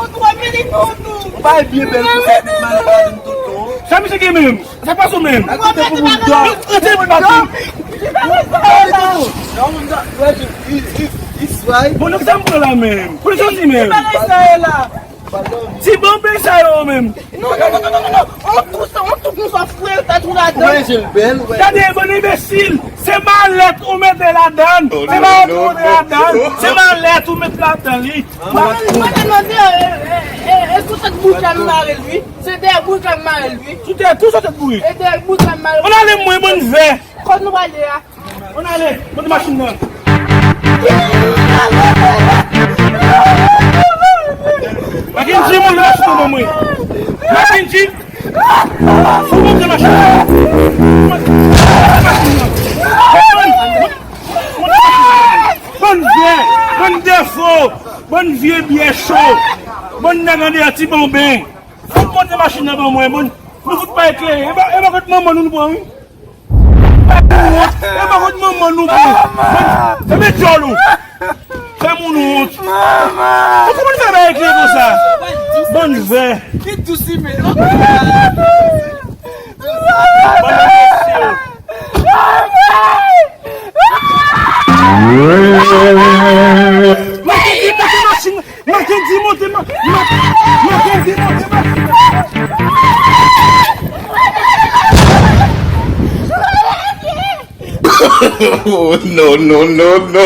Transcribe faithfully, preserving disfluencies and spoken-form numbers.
Ou bay byen bèl pou sa, tout malè pa vin toutou. Sa misye gen menm? Sa k pase w menm? Akoute pou moun dò. Retire bout pati. Bon, donk sa m pran la menm? Pou li soti menm? Ti banben sa yo menm. Non, non, non, non, non, non, non. On tout, on tout nou sa frè, ta tou ladan. Ou wè je l bèl, ou wè. Gade, bann enbesil. Se malèt ou mete ladan. Se malèt ou mete ladan. Se malèt ou mete ladan li. Mwen, mwen te mande, e, e, e, e, sou tèt bourik la m mare l, wi. Se dèyè bourik la m mare l, wi. Sou tèt, tou sou tèt bourik. E dèyè bourik la m mare l. Ann ale mwen, bann vè. Kot nou prale a? Ann ale, monte machin nan. Mackendy, monte machin nan ban mwen. Mackendy, fò monte machin nan. Monte machin nan. Monte machin nan. Bann vè, bann defo, bann vye byè cho, bann nèg andeyò ti banben. Fout monte machin nan ban mwen, bann, nou fout pa eklere. E pa, e pa kot manman nou nou pran, wi. E pa kot manman nou pran. Bann, fèmen djòl ou. Fè moun wont. Ou kòman fè bay eklere konsa? Bann vè. Ki dous ime. Mackendy, monte machin nan. Mackendy, monte ma-, ma-, Mackendy, monte machin nan. Oh, no, no, no, no.